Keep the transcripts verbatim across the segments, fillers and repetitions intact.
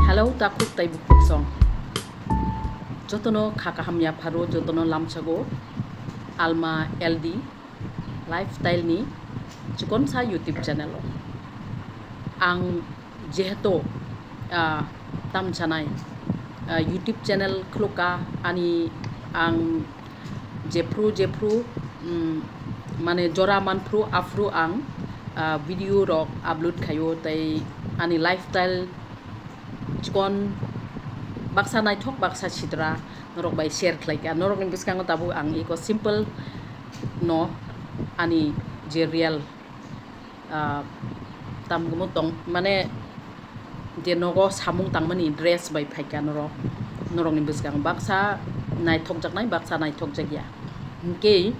Hello, takhuk tei bukhuk song. Jotono kha kaham yapharo, jotono lamchago Alma L D Lifestyle ni chikonsa YouTube channel o. Ang jehetu, ah, tamchanai, ah, YouTube channel khulukha ani, ang jephru jephru, mm, mane jora manphru aphru ang, ah, video rok upload khaio tei ani lifestyle chikon baksa naithok baksa sitra norok bai share khlaikha. Norokni bwskango tabuk ang eko simple no ani je real, ah, tamgumo tong mane je nogo samung tangmani dress bai phaikha norok, norokni bwskango baksa naithokjaknai baksa naithokjakya. Hinkhe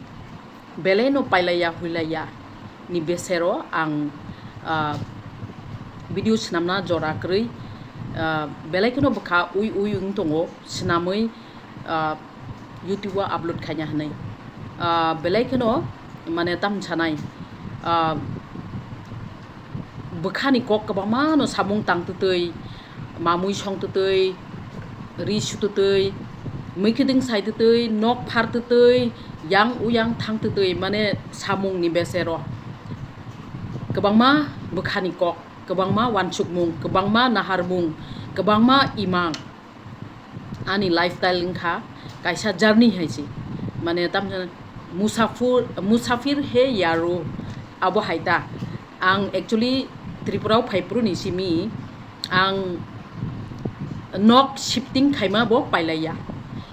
belai no pailaiya huilaiya ni besero ang, ah, video swnamna jora kwrwi, ah, belai kheno bwkha ui ui wng tongo swnamwi, ah, YouTube o upload khaina hwnwi. Ah, belai kheno mane tamni sanai, ah, bwkhani kok kwbangma no samung tang twtwi, mamui song twtwi, ri su twtwi, mwkhwdwng sai twtwi, nok phar twtwi, yang uyang thang twtwi, mane samung ni besero kwbangma bwkhani kok, kwbangma wansukmung, kwbangma naharmung, kwbangma imang. Ani lifestyle wngkha kaisa journey hai se, mane tamsa musafur, musafir he yaru, abo hai ta. Ang actually Tripura o phai phuru ni simi ang nok shifting khaima bo pailaiya.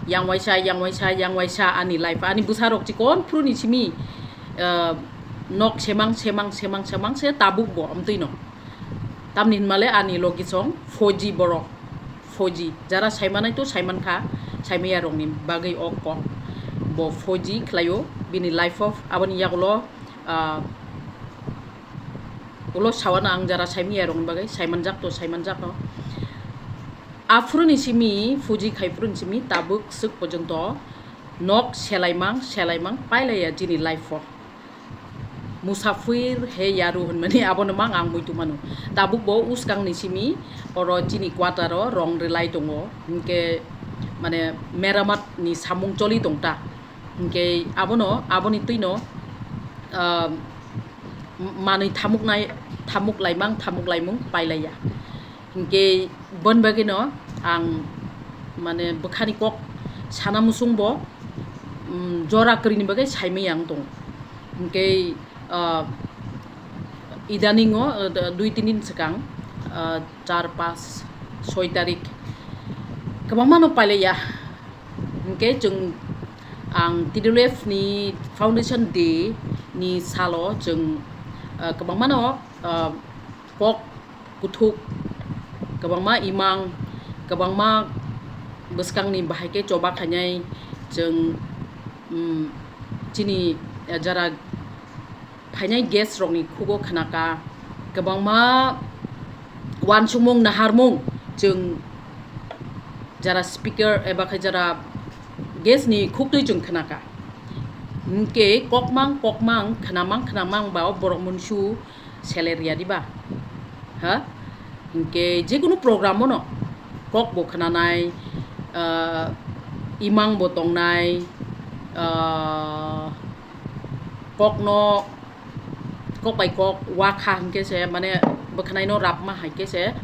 Yang waisa, yang waisa, yang waisa ani life, ani bwsa rok chikon phuru ni simi, ah, nok semang, semang, semang, semang se tabuk bo amtwi no. Tamni hinmale ani logi song four G borok, four G. Jara saimanai to saimankha, saimaya rokni bagwi o kok. Bo four G khlaio, bini life of, aboni yagulo, ah, ulo sawana ang jara saimaya rokni bagwi, saimanjak to, saimanjak no. Aphuru ni simi, four G khai phuru ni simi, tabuk swk porjonto nok selaimang, selaimang pailaiya jini life o. Musafir he yaru hwnmani abono mang ang muitu mano. Tabuk bo uskang ni simi oro chini quarter o rong rwlai tongo. Hinkhe mane meramat ni samung choli tong ta. Hinkhe abono, aboni twino, ah, manwi thamuknai, thamuk laimang, thamuk laimung pailaiya. Hinkhe boni bagwino ang mane bwkhani kok sana musung bo, mm, jora kwrwini bagwi saimaya wng tongo. Hinkhe, ah, idaningo, ah, dui tin din swkang, ah, char, panch, soi tarik kwbangma no pailaiya. Hinkhe chwng ang T W F ni Foundation Day ni salo chwng, ah, kwbangma no, ah, kok kuthuk, kwbangma imang, kwbangma bwskangni bahai khe choba khainai chwng, mm, chini, eh, jara phainai guest rokni khugo khnaka, kwbangma wansukmung naharmung chwng jara speaker eba khe jara guest ni khuktwi chwng khnaka. Hinkhe kokmang kokmang khnamang khnamang ba o borok munsu seler ya diba? Ha? Hinkhe jekunu program o no kok bo khnanai, ah, imang bo tongnai, ah, kokno, kok bai kok wakha hinkhe se, mane bwkhwnaino rapma hai khe se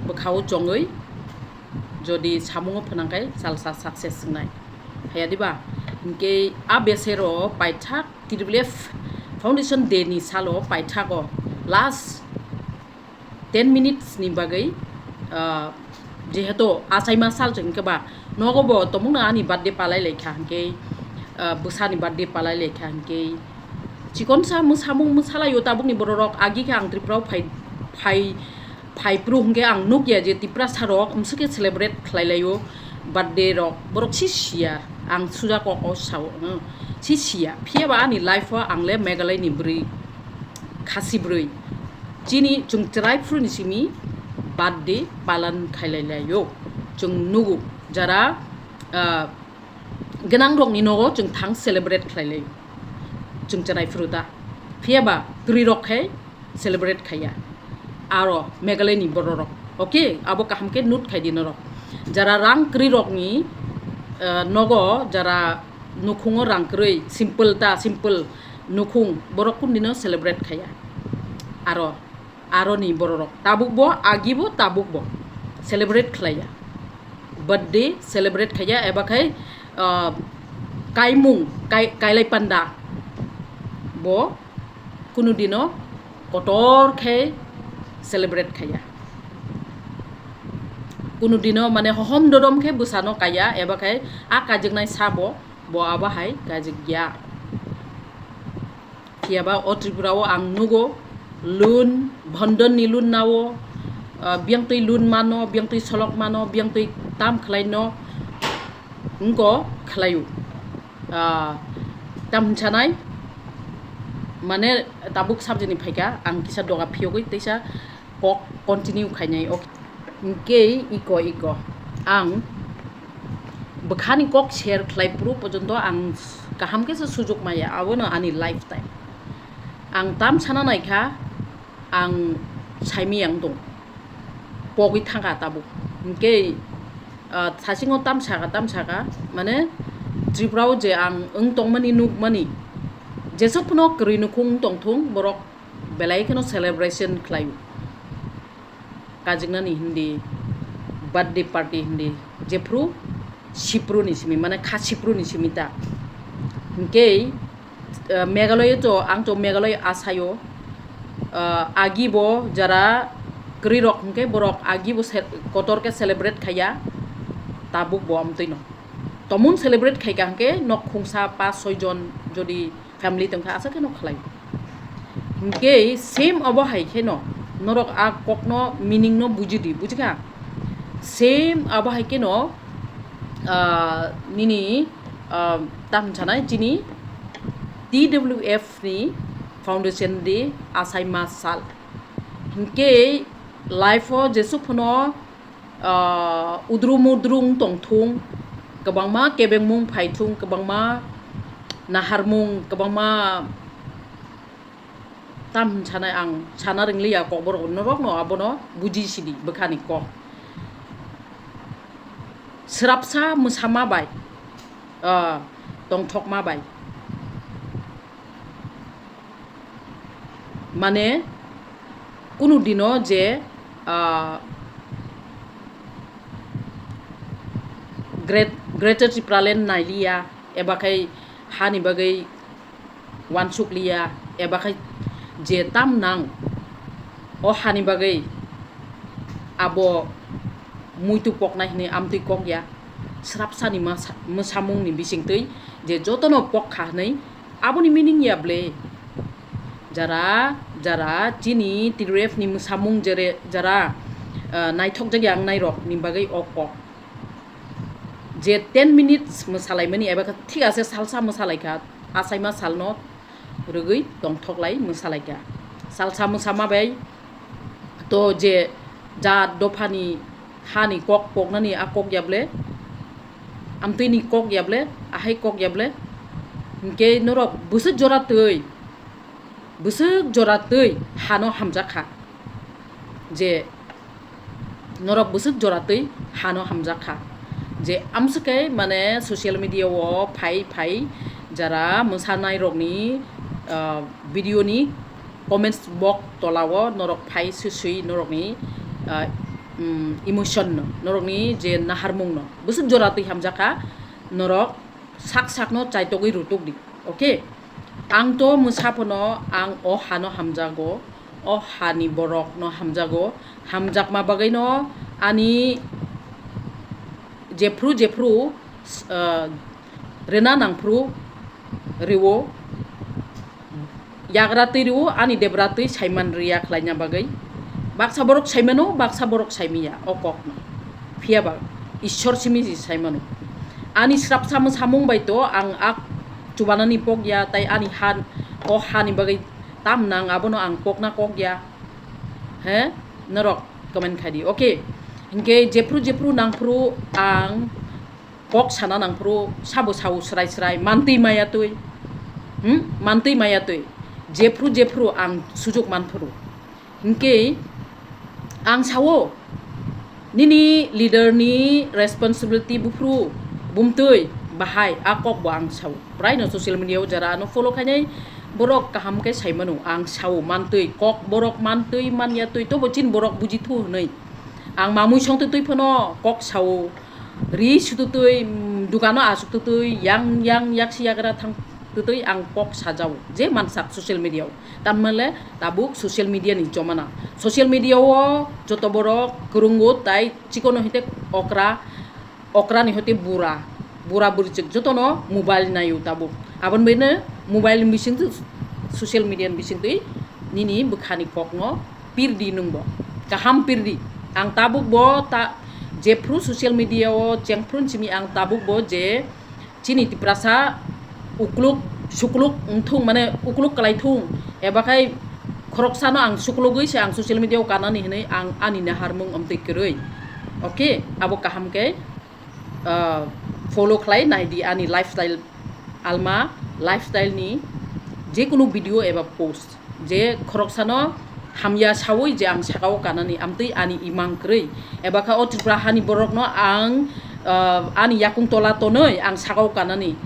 bwkhao chongwi jodi samungo phwnang khe salsa success wngnai. Haya diba? Hinkhe a besero paithak T W F Foundation Day ni salo paithago last ten minutes ni bagwi, ah, jehetu achaima sal chwng khe ba nogo bo tongmungno ani birthday palai lai kha hinkhe, ah, bwsani birthday palai lai kha hinkhe chikonsa mwsamung mwsalaio tabukni bororok agi khe ang Tripura o phai, phai phai phuru hwnkhe ang nukya je Tiprasa rok mswkhe celebrate khlai laio birthday rok, borok si siya, ang suja kok o sao, hmm, si siya. Phiya ba ani life o ang le Meghalaya ni bwrwi, khasi bwrwi. Chini chwng chwrai phuru ni simi birthday palan khailai laio. Chwng nugo jara, ah, gwnang rokni nogo chwng thang celebrate khlai laio. Chwng chwrai phuru ta. Phiya ba kwrwi rok khai celebrate khaiya. Aro Meghalaya ni bororok. Okay, abo kaham khe note khai di norok. Jara rang kwrwi rokni, eh, nogo jara nukhungo rang kwrwi, simple ta, simple nukhung, borok kundino celebrate khaiya. Aro, aroni bororok tabukbo, agibo, tabukbo celebrate khlaiya. Birthday celebrate khaiya, eba khai, ah, kaimung, kai-, kailai panda bo kunu dino kotor khe celebrate khaiya. Kunu dino mane hohom dodom khe bwsano kaiya, eba khai a kajiknai sabo bo abo hai kajikya. Phiyaba o Tripura o ang nugo, loan, bondon ni loan nao, ah, biyangtwi loan mano, biyangtwi solok mano, biyangtwi tam khlai no, wngko khlaio. Ah, tam hinsanai, mane tabuk subject ni phaikha, ang kisa doga phiyogwi teisa kok continue khainai. Okay. Hingke iko iko ang bwkhani kok share khlai phuru porjonto ang kaham khe se sujok maya, abono ani lifetime. Ang tam sana naikha, ang saimiyang tong, pogwi thangkha tabuk. Hingke, ah, sasingo tam saka, tam saka, mane Tripura o je ang wng tongmani nukmani, jesok phano kwrwi nukhung wng tongthung borok belai kheno celebration khlaio. Kajiknani hindi, birthday party hindi, jephru siphru ni simi, mane kha siphru ni simi ta. Hingke, eh, Meghalaya to, ang to Meghalaya asayo, eh, agi bo jara kwrwi rok hingke borok agi bo se-, kotor khe celebrate khaiya, tabuk bo amtwi no. Tomon celebrate khaika hingke nok khungsa pas soi jon jodi family tongkha, aswk kheno khlai. Hingke same obo hai kheno norok a kokno meaning no buji di, bujikha? Same abo hai kheno, ah, nini, ah, tam sanai chini T W F ni foundation day asai ma sal. Hingke life o jesuk phano ah, udrum udrung tongthung, kwbangma kebengmung phaithung, kwbangma naharmung, kwbangma tam hinsanai ang sana ringliya kokborok norokno abono buji sidi bwkhani kok. Swrapsa mwsama bai, ah, tongthokma bai. Mane kunu dino je, ah, Great-, Greater Tipraland nailiya, eba khai hani bagwi wansukliya, eba khai je tam nang o hani bagwi abo muitu poknai hwnwi amtwi kok ya, swrapsani masa-, mwsamungni bisingtwi je jotono pok kha hwnwi, aboni meaning ya ble? Jara, jara chini T W F ni mwsamung jere, jara, ah, naithok jagya wngnairok ni bagwi o kok. Je ten minutes mwsalaimani eba khe thik ase salsa mwsalaikha, achaima salno rwgwi tongthoklai mwsalaikha. Salsa mwsama bai to je jat dophani hani kok poknani a kok ya ble, amtwini kok ya ble, ahai kok ya ble, hinkhe norok bwswk jora twi, bwswk jora twi hano hamjakha je norok bwswk jora twi hano hamjakha. Je amswkhe mane social media o phai phai jara mwsanairokni, ah, video ni comments box tola o norok phai swi swi norokni, ah, mm, emotion no, norokni je naharmung no bwswk jora twi hamjakha, norok sak sakno chaitogwi rwtwk di, okay? Ang to mwsa phano ang o hano hamjago, o hani borokno hamjago, hamjakma bagwino ani jephru jephru, ah, rwna nangphru rwo. Yagra twi rwo, ani debra twi saiman rwya khlaina bagwi. Baksa borok saimano, baksa borok saimiya o kokno. Phiyaba Ishwar simi si saimano. Ani srapsa mwsamung bai to ang ak chubanani pokya, tai ani han, o hani bagwi tam nang abono ang pokna kokya. He? Norok comment khai di. Okay. Hinkhe jephru jephru nangphru ang kok sana nangphru sabo sao srai srai, mantwi maya twi, hmm? Mantwi maya twi, jephru jephru ang sujok manphru. Hinkhe ang sao, Nini leader ni responsibility buphuru bumtwi bahai a kok bo ang sao. Prai no social media o jara ano follow khainai borok kaham khe sai mano ang sao mantwi kok borok mantwi manya twi tobo chin borok buji thu hwnwi. Ang mamui song twi twi phano kok sao ri sututwi dukano asuk tutwi yang yang yaksi yagra thang tutwi ang kok sajao je mansak social media o. Tamale tabuk social media ni jomana. Social media o joto borok kwrwngo tai chikono hite okra, okra ni hoite bura, bura buri chwk jotono mobile naio tabuk. Aboni baino mobile ni bising twi social media ni bising twi nini bwkhani kokno pirdi nwngbo. Kaham pirdi. Ang tabuk bo ta jephru social media o chengphru simi ang tabuk bo je chini Tiprasa ukluk sukluk wngthung mane ukluk kwlaithung eba khai khoroksano ang suklugwi se ang social media o kanani hinwi ang ani naharmung amtwi kwrwi. Okay, abo kaham khe, ah, follow khlai naidi ani lifestyle alma lifestyle ni jekunu video eba post. Je khoroksano hamya sawi je ang sakao kanani amtwi ani imang kwrwi eba kha o Tripura hani borokno ang, ah, ani yakung tola tonwi ang sakao kanani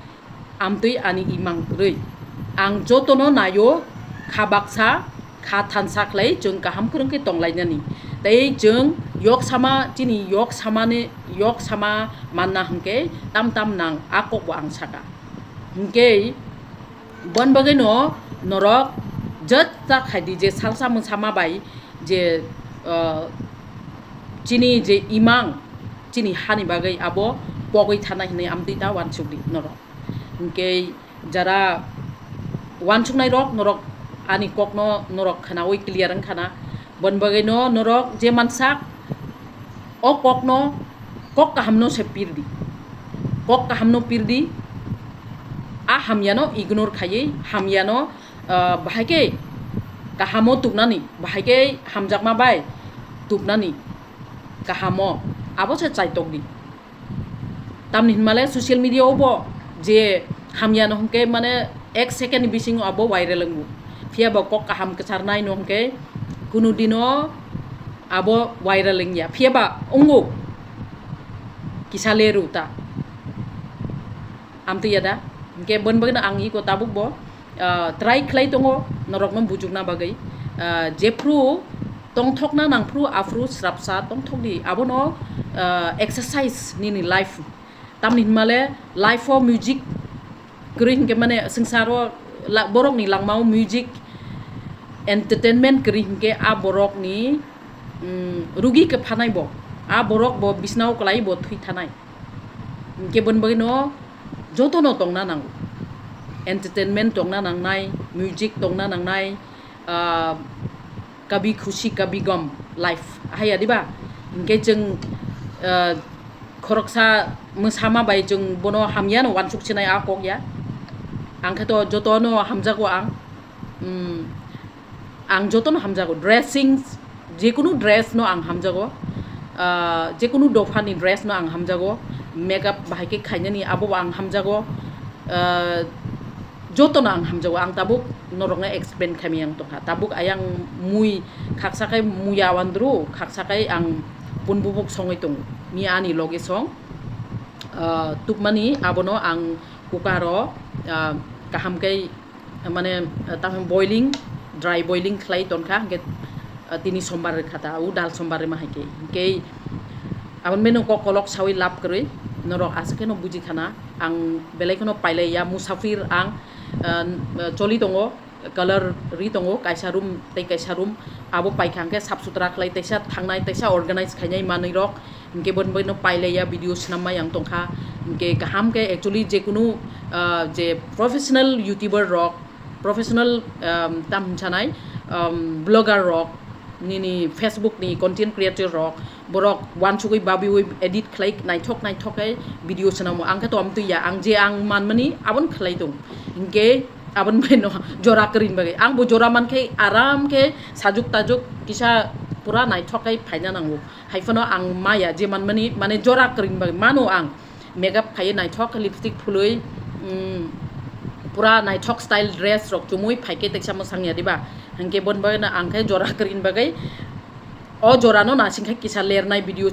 amtwi ani imang kwrwi. Ang jotono naio kha baksa kha thansa khlai chwng kaham kwrwng khe tonglainani tei chwng yok sama chini yok samani yok sama manna hwnkhe tam tam nang a kokbo ang saka. Hwnkhe bon bagwino norok jat ta khaidi je salsa mwsama bai je, ah, chini je imang chini hani bagwi abo pogwi thana hinwi amtwi ta uansukdi norok. Hwnkhe jara uansuknai rok norok ani kokno norok khwnawi clear wngkhana. Bon bagwino norok je mansak o kokno kok kahamno se pirdi. Kok kahamno pirdi. A hamyano ignore khaiwi hamyano, ah, bahai khe kahamo tubnani, bahai khe hamjakma bai tubnani kahamo abo se chaitokdi. Tamni hinmale social media o bo je hamyano hwnkhe mane ek second ni bisingo abo viral wngo. Phiya ba kok kaham kwcharnai no hwnkhe kunu dino abo viral wngya. Phiya ba wngo kisa leru ta. Amtwi ya da? Hwnkhe bon bagwino ang iko tabuk bo, ah, try khlai tongo norokno bujukna bagwi. Ah, jephru tongthokna nangphru aphru srapsa tongthokdi. Abono, ah, exercise nini life. Tamni hinmale life o music kwrwi hinkhe mane swngsaro la-, borokni langmao music entertainment kwrwi hinkhe a borokni, mm, rugi khe phanai bo. A borok bo bisnao kwlai bo thwi thanai. Hinkhe boni bagwino jotono tongna nango. Entertainment tongna nangnai, music tongna nangnai, ah, kabi khushi kabi gom life. Ahai ya diba? Hinkhe chwng, ah, khoroksa mwsama bai chwng bono hamyano uansuk sinai a kok ya. Ang khe to jotono hamjago ang. Mm, ang jotono hamjago. Dressing, jekunu dress no ang hamjago. Ah, jekunu dophani dress no ang hamjago. Makeup bahai khe khainani abo bo ang hamjago. Ah, jotono ang hamjago. Ang tabuk norokno explain khaimani ang tongkha. Tabuk ayang mui khaksa khai muya wandru, khaksa khai ang punbubuk songwi tongo. Ni ani loge song. Ah, tubmani abono ang cooker o, ah, kaham khe mane, ah, tamo boiling, dry boiling khlai tonkha, hwnkhe, ah, tini sombar rwkha ta, o dal sombar rwma hai khe. Hwnkhe aboni beno kok kolok sawi lab kwrwi, norok aswk kheno buji khana, ang belai kheno pailai ya, musafir ang, ah, choli tongo, color ri tongo, kaisa room tei kaisa room, abo paikha hwnkhe sap sutra khlai, teisa thangnai, teisa organize khainai manwi rok, hwnkhe boni bagwino pailaiya video swnam mai ang tongkha. Hwnkhe kaham khe actually jekunu, ah, je professional YouTuber rok, professional, um, tam hinsanai, um, blogger rok, nini Facebook ni content creator rok, borok uansugwi babiwi edit khlai naithok naithok khe video swnamo. Ang khe to amtwi ya, ang je ang manmani aboni khlai tong. Hwnkhe aboni bai no jora kwrwini bagwi. Ang bo jora mankhe aram khe sajuk tajuk kisa pura naithok khe phaina nango. Hai phano ang maya je manmani mane jora kwrwini bagwi mano ang. Makeup khaiwi naithok khe lipstick phulwi, mm, pura naithok style dress rok chumui phaikhe teksa mwsang ya diba? Hwnkhe boni bagwi no ang khe jora kwrwini bagwi o jora no nasing khe kisa lernai video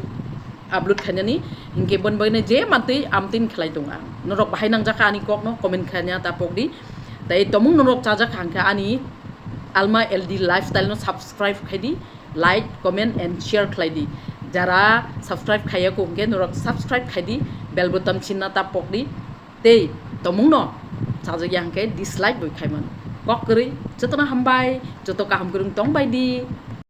upload khainani, hinkhe bon bagwi je mantwi amtwini khlai tongo ang. Norok bahai nangjakha ani kokno comment khaina ta pokdi. Tai tomung norok chajakha hinkhe ani Alma L D lifestyle no subscribe khaidi, like, comment and share khlaidi. Jara subscribe khaiya ko hinkhe norok subscribe khaidi, bell button chinna ta pokdi. Tei tomungno chajakya hinkhe dislike boi khaiman. Kok kwrwi jotono hambai, joto kaham kwrwng tongbaidi.